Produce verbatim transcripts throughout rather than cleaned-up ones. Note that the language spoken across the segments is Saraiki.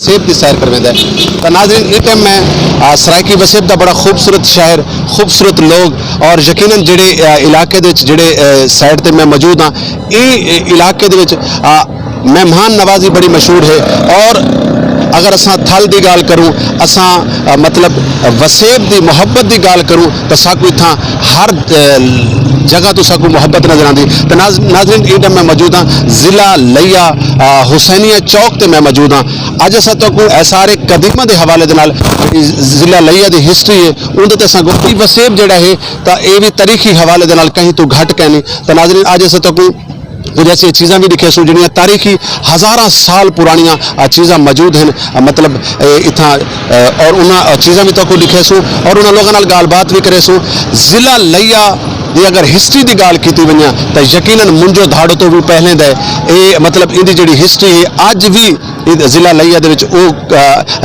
وسیب دی سیر کرویندا ہے۔ تاں ناظرین، ایں ٹائم میں آ، سرائیکی وسیب دا بڑا خوبصورت شہر، خوبصورت لوگ، اور یقیناً جڑے آ، علاقے دے وچ جڑے آ، سائٹ تے میں موجود ہاں، ایں علاقے دے وچ آ، مہمان نوازی بڑی مشہور ہے۔ اور اگر اساں تھل دی ڳالھ کروں، اساں آ، مطلب وسیب دی محبت دی ڳالھ کروں، تاں ساکوں اتھاں ہر آ، جگہ توں ساکوں محبت نظر آندی۔ تے ناظ-، ناظرین، ایں ٹائم میں موجود ہاں ضلع لیہ، آ، حسینیہ چوک تے میں موجود ہاں۔ اڄ اساں تہاکوں آثار قدیمہ دے حوالے دے نال جیڑھی ضلع لیہ دی ہسٹری ہے، اوندے تے اساں گفتگو، وسیب جیڑھا ہے تاں اے وی تاریخی حوالے دے نال کہیں توں گھٹ کائنی۔ تاں ناظرین، اڄ اساں تہاکوں کجھ ایسیاں چیزاں وی ݙکھیسوں جیڑھیاں تاریخی ہزاراں سال پراݨیاں، آ، چیزاں موجود ہن، آ، مطلب، اے، اتھاں، آ، اور انہاں، آ، چیزاں وی تہاکوں ݙکھیسوں اور انہاں لوکاں نال ڳالھ بات وی کریسوں۔ ضلع لیہ دی اگر ہسٹری دی ڳالھ کیتی ونڄے تاں یقیناً منجو دھاڑو توں وی پہلے دا ہے۔ اے، مطلب، ایندی جیڑھی ہسٹری ہے اڄ وی ضلع لیہ دے وچ او،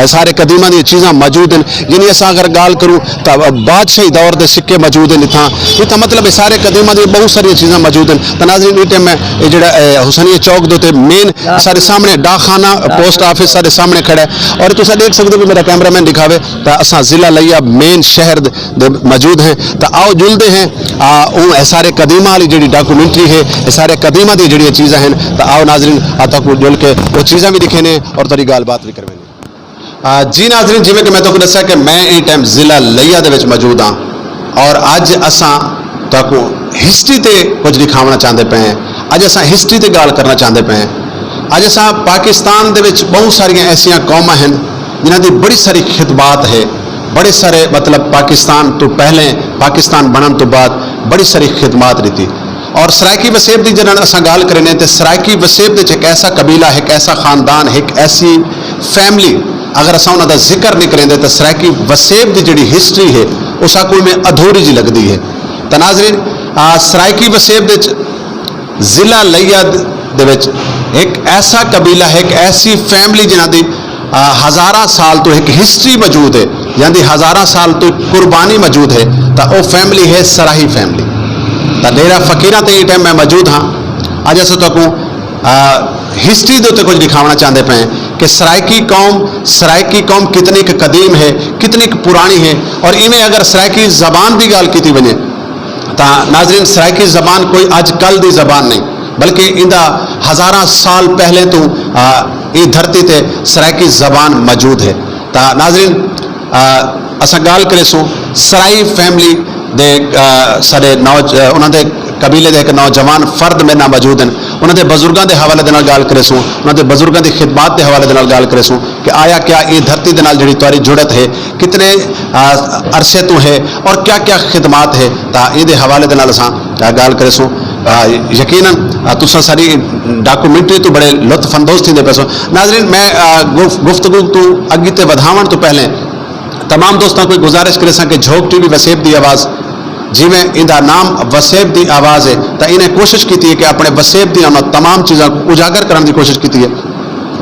آ، سارے قدیمہ دیاں چیزاں موجود ہن۔ یعنی اساں اگر ڳالھ کروں تاں بادشاہی دور دے سکے موجود ہن اتھاں۔ اتھاں مطلب سارے قدیمہ دیاں ٻہوں ساریاں چیزاں موجود ہن۔ تاں ناظرین، ایں ٹائم میں اے جیڑھا، اے، حسینیہ چوک دے اتے مین سارے سامݨے ڈاک خانہ، پوسٹ آفس سارے سامݨے کھڑا ہے۔ اور تساں ݙیکھ سڳدے ہو، میرا کیمرہ مین ݙکھاوے تاں اساں ضلع لیہ مین شہر دے دے موجود ہیں۔ تاں آؤ جلدے ہیں، آ، اوں آثار قدیمہ والی جیڑھی ڈاکومنٹری ہے، آثار قدیمہ دی جیڑھیاں چیزاں ہن، تاں آؤ ناظرین، آ تہاکوں جل کے او چیزاں وی ݙکھینے اور تہاݙی ڳالھ بات وی کروینے۔ آ، جی ناظرین، جیویں کہ میں تہاکوں ݙسیا کہ میں ایں ٹائم ضلع لیہ دے وچ موجود ہاں اور اڄ اساں تہاکوں ہسٹری تے کجھ ݙکھاوݨا چاہندے پئے ہیں۔ اڄ اساں ہسٹری تے ڳالھ کرݨا چاہندے پئے ہیں۔ اڄ اساں پاکستان دے وچ ٻہوں ساریاں ایسیاں قوماں ہن جنہاں دی بڑی ساری خدمات ہے، بڑے سارے، مطلب، پاکستان توں پہلے، پاکستان بݨݨ توں بعد بڑی ساری خدمات ݙتی۔ اور سرائیکی وسیب دی جݙݨ اساں ڳالھ کرینے تے سرائیکی وسیب دے وچ ہک ایسا قبیلہ، ہک ایسا خاندان، ہک ایسی فیملی، اگر اساں انہاں دا ذکر نہیں کریندے تاں سرائیکی وسیب دی جیڑھی ہسٹری ہے، او ساکوں میں ادھوری جی لڳدی ہے۔ تاں ناظرین، آ، سرائیکی وسیب دے وچ ضلع لیہ دے وچ ہک ایسا قبیلہ، ہک ایسی فیملی جنہاں دی، آ، ہزاراں سال توں ہک ہسٹری موجود ہے، جنہاں دی ہزاراں سال توں قربانی موجود ہے، تاں او فیملی ہے سراہی فیملی۔ تاں ڈیرہ فقیراں تے ایں ٹائم میں موجود ہاں۔ اڄ اساں تہاکوں، آ، ہسٹری دے اتے کجھ ݙکھاوݨا چاہندے پئے ہیں کہ سرائیکی قوم، سرائیکی قوم کتنی ک قدیم ہے، کتنی ک پراݨی ہے، اور ایویں اگر سرائیکی زبان دی ڳالھ کیتی ونڄے، تاں ناظرین، سرائیکی زبان کوئی اڄ کل دی زبان نہیں، بلکہ ایندا ہزاراں سال پہلے توں، آ، ایں دھرتی تے سرائیکی زبان موجود ہے۔ تاں ناظرین، آ، اساں ڳالھ کریسوں سراہی فیملی دے، آ، ساݙے نوج-، آ، انہاں دے قبیلے دے ہک نوجوان فرد میرے نال موجود ہن۔ انہاں دے بزرگاں دے حوالے دے نال ڳالھ کریسوں، انہاں دے بزرگاں دی خدمات دے حوالے دے نال ڳالھ کریسوں کہ آیا کیا ایں دھرتی دے نال جیڑھی تہاݙی جڑت ہے، کتنے، آ، عرصے توں ہے اور کیا کیا خدمات ہے، تاں ایندے حوالے دے نال اساں، آ، ڳالھ کریسوں۔ آ، یقیناً، آ، تساں ساݙی ڈاکومنٹری توں بڑے لطف اندوز تھیندے پیسو۔ ناظرین، میں، آ، گف-، گفتگو توں اڳی تے ودھاوݨ توں پہلے تمام دوستاں کوں گزارش کریساں کہ جھوک ٹی وی وسیب دی آواز، جیویں ایندا نام وسیب دی آواز ہے، تاں انہیں کوشش کیتی ہے کہ اپݨے وسیب دیاں انہاں تمام چیزاں کوں اجاگر کرݨ دی کوشش کیتی ہے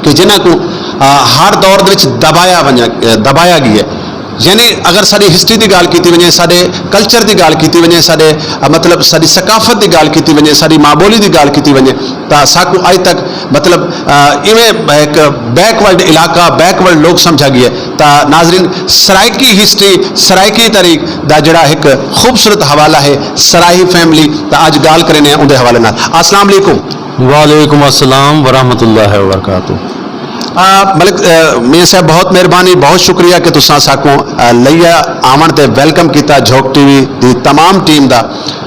کہ جنہاں کوں، آ، ہر دور دے وچ دبایا ونڄا، دبایا ڳیا ہے۔ یعنی اگر ساݙی ہسٹری دی ڳالھ کیتی ونڄے، ساݙے کلچر دی ڳالھ کیتی ونڄے، ساݙے، آ، مطلب ساݙی ثقافت دی ڳالھ کیتی ونڄے، ساݙی ماں ٻولی دی ڳالھ کیتی ونڄے، تاں ساکوں اڄ تک، مطلب، آ، ایویں ہک بیکورڈ علاقہ، بیکورڈ لوک سمجھا ڳیا ہے۔ تاں ناظرین، سرائیکی ہسٹری، سرائیکی تاریخ دا جڑا ہک خوبصورت حوالہ ہے سراہی فیملی، تاں اڄ ڳالھ کرینے ہیں اوندے حوالے نال۔ السلام علیکم۔ وعلیکم السلام ورحمۃ اللہ وبرکاتہ۔ آ، ملک، آ، میاں صاحب، بہت مہربانی، بہت شکریہ کہ تساں ساکوں، آ، لیہ آوݨ تے ویلکم کیتا، جھوک ٹی وی دی تمام ٹیم دا،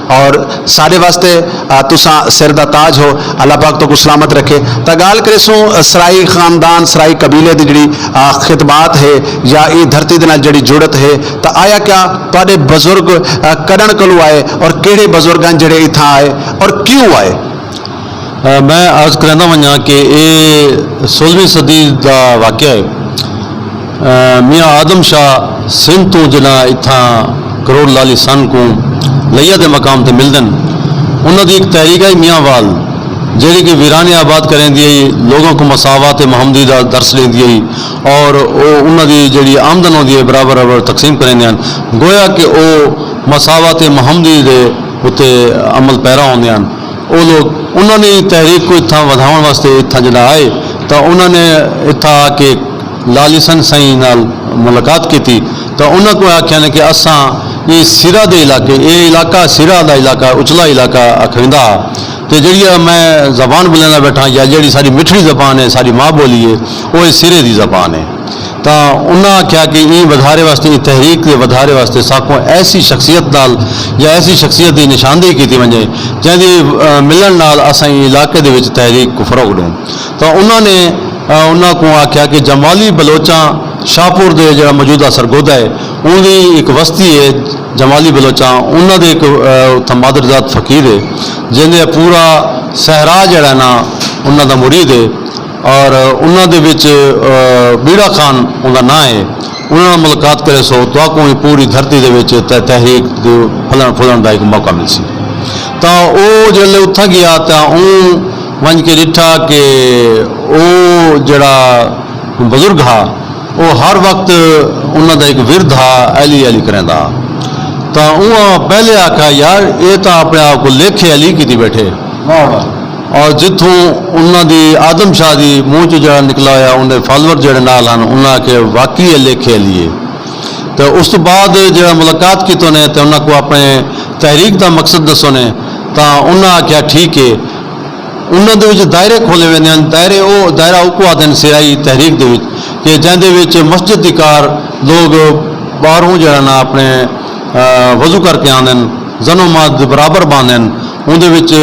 اور ساݙے واسطے، آ، تساں سر دا تاج ہو، اللہ پاک تہاکوں سلامت رکھے۔ تاں ڳالھ کریسوں، آ، سراہی خاندان، سراہی قبیلے دی جڑی، آ، خدمات ہے یا ایں دھرتی دے نال جڑی جڑت ہے، تاں آیا کیا تہاݙے بزرگ، آ، کݙݨ کولوں آئے اور کیڑھے بزرگ ہن جڑے اتھاں آئے اور کیوں آئے؟ آ، میں عرض کریندا ونڄاں کہ اے سولہویں صدی دا واقعہ ہے۔ آ، میاں آدم شاہ سندھ توں جݙاں اتھاں کروڑ لالی سن کوں لیہ دے مقام تے ملدن، انہاں دی ہک تحریک ہے میاں وال، جیڑھی کہ ویرانے آباد کریندی ہے، لوگاں کوں مساوات محمدی دا درس ݙیندی ہے اور او انہاں دی جیڑھی آمدن ہوندی ہے برابر برابر تقسیم کریندے ہن۔ گویا کہ او مساوات محمدی دے اتے عمل پیرا ہوندے ہن۔ او لوگ، انہاں نے تحریک کوں اتھاں ودھاوݨ واسطے اتھاں جݙاں آئے تاں انہاں نے اتھاں آ کے لال حسن سئیں نال ملاقات کیتی تاں انہاں کوں آکھیا نے کہ اساں ایں سرا دے علاقے، اے علاقہ سرا دا علاقہ، اچلا علاقہ اکھویندا ہا، تے جیڑھی اے میں زبان بولیندا ٻیٹھاں یا جیڑھی ساݙی مٹھڑی زبان ہے، ساݙی ماء ٻولی ہے، او اے سرے دی زبان ہے۔ تاں انہاں آکھیا کہ ایں ودھارے واسطے، ایں تحریک دے ودھارے واسطے ساکوں ایسی شخصیت نال یا ایسی شخصیت دی نشاندہی کیتی ونڄے جیندی، آ، ملݨ نال اساں ایں علاقے دے وچ تحریک کوں فروغ ݙوں۔ تاں انہاں نے، آ، انہاں کوں آکھیا کہ جمالی بلوچاں شاہپور دے جیڑھا موجودہ سرگودھا ہے، اوندی ہک وستی ہے جمالی بلوچاں، انہاں دے ہک، آ، اتھاں مادرزاد فقیر ہے، جیندے پورا صحرا جیڑھا ہے نا، انہاں دا مرید ہے۔ اور انہاں دے وچ، آ، بیڑا خان اوندا ناں ہے، انہاں نال ملاقات کریسو، تہاکوں وی پوری دھرتی دے وچ ت-، تحریک دے پھلݨ پھلݨ دا ہک موقع ملسی۔ تاں او جیڑھے اتھاں ڳیا تاں اوں ونڄ کے ݙٹھا کہ او جیڑھا بزرگ ہا، او ہر وقت انہاں دا ہک ورد ہا، اہلی اہلی کریندا ہا۔ تاں اوں پہلے آکھیا، یار، اے تاں اپݨے آپ کوں لیکھے علی کیتی ٻیٹھے۔ اور جتھوں انہاں دی آدم شاہ دی منہ چوں جیڑھا نکلا ہویا، اوندے فالوور جیڑھے نال ہن، انہاں آکھیا، واقعی اے لیکھے علی ہے۔ تے اس توں بعد جیڑھا ملاقات کیتو نے تے انہاں کوں اپݨے تحریک دا مقصد ݙسو نے، تاں انہاں آکھیا، ٹھیک ہے۔ انہاں دے وچ دائرے کھولے ویندے ہن۔ دائرے او، دائرہ اوکوں آہدن سرائی تحریک دے وچ، کہ جیندے وچ مسجد دی کار لوگ ٻاہروں جیڑھا نا اپݨے، آ، وضو کر کے آندن، زن و ماد برابر باندھن۔ اوندے وچ،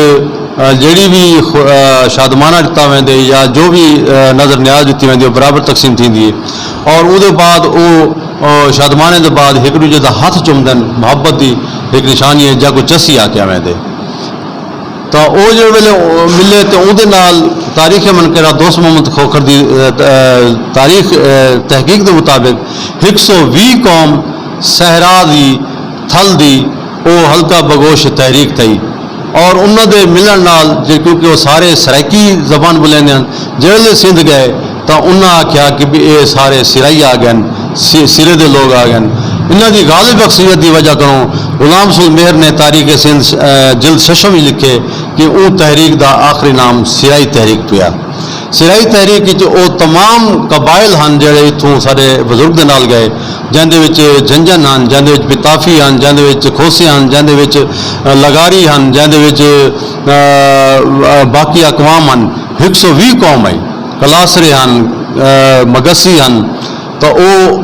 آ، جیڑھی وی خو-، آ، شادمانہ ݙتا ویندے یا جو وی، آ، نذر نیاز ݙتی ویندی، او برابر تقسیم تھیندی ہے۔ اور اوندے بعد او، آ، شادمانے دے بعد ہک ݙوجھے دا ہتھ چمدن، محبت دی ہک نشانی ہے، جا کوں چسی آکھیا ویندے۔ تاں او جیڑھے ویلے او ملے تے اوندے نال تاریخ منقرہ دوست محمد کھوکھر دی، اے، اے، تاریخ، اے، تحقیق دے مطابق ہک سو ویہہ قوم صحرا دی تھل دی او حلقہ بگوش تحریک تھئی۔ اور انہاں دے ملݨ نال، جے کیونکہ او سارے سرائیکی زبان ٻولیندے ہن، جیڑھے ویلے سندھ ڳئے تاں انہاں آکھیا کہ بھی اے سارے سرائی آ ڳئن، سی-، سرے دے لوگ آ ڳئن۔ انہاں دی غالب اکثریت دی وجہ کنوں غلام سول مہر نے تاریخ سندھ، آ، جلد ششم وچ لکھے کہ اوں تحریک دا آخری نام سرائی تحریک پیا۔ سرائی تحریک وچ او تمام قبائل ہن جیڑھے اتھوں ساݙے بزرگ دے نال ڳئے، جیندے وچ جنجن ہن، جیندے وچ پتافی ہن، جیندے وچ کھوسے ہن، جیندے وچ، آ، لغاری ہن، جیندے وچ، آ، آ، باقی اقوام ہن۔ ہک سو ویہہ قوم ہئی۔ کلاسرے ہن، آ، مگسی ہن، تاں او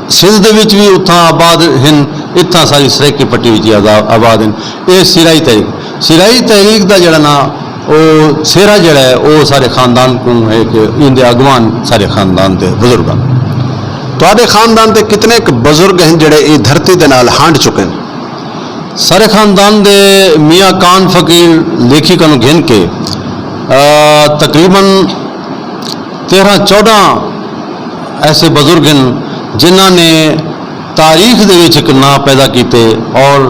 سندھ دے وچ وی اتھاں آباد ہن، اتھاں ساری سرائیکی پٹی وچ وی آزا-، آباد ہن۔ اے سرائی تحریک، سرائی تحریک دا جیڑھا نا، او سہرا جیڑھا ہے، او سارے خاندان کوں ہے کہ ایندے اڳواݨ سارے خاندان دے بزرگ ہن۔ تہاݙے خاندان دے کتنے ک بزرگ ہن جیڑھے ایں دھرتی دے نال ہنڈ چکن؟ سارے خاندان دے میاں کان فقیر لیکھی کنوں گھن کے، آ، تقریباً تیرہ چوݙاں ایسے بزرگ ہن جنہاں نے تاریخ دے وچ ہک ناں پیدا کیتے اور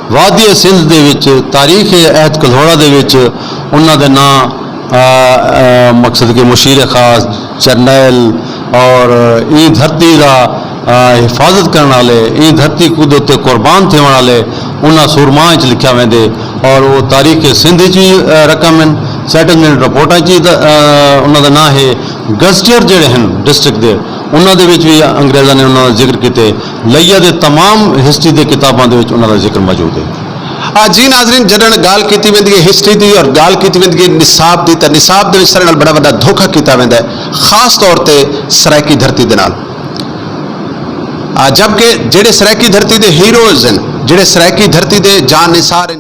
وادی سندھ دے وچ تاریخ عہد کلہوڑا دے وچ انہاں دے ناں، آ، آ، مقصد کہ مشیر خاص، جرنیل اور ایں دھرتی دا، آ، حفاظت کرݨ والے، ایں دھرتی کوں دے اتے قربان تھیوݨ والے انہاں سورماں وچ لکھیا ویندے اور او تاریخ سندھ وچ وی، آ، رقم ہن، سیٹلمنٹ رپورٹاں وچ وی دا، آ، انہاں دا ناں ہے۔ گزٹیئر جیڑھے ہن ڈسٹرکٹ دے، انہاں دے وچ وی انگریزاں نے انہاں دا ذکر کیتے۔ لیا دے تمام ہسٹری دے کتاباں دے وچ انہاں دا ذکر موجود ہے۔ آ، جی ناظرین، جݙݨ ڳالھ کیتی ویندی ہے ہسٹری دی اور ڳالھ کیتی ویندی ہے نصاب دی، تاں نصاب دے وچ سارے نال بڑا وݙا دھوکا کیتا ویندا ہے، خاص طور تے سرائیکی دھرتی دے نال۔ آ، جبکہ جیڑھے سرائیکی دھرتی دے ہیروز ہن، جیڑھے سرائیکی دھرتی دے جان نثار ہن،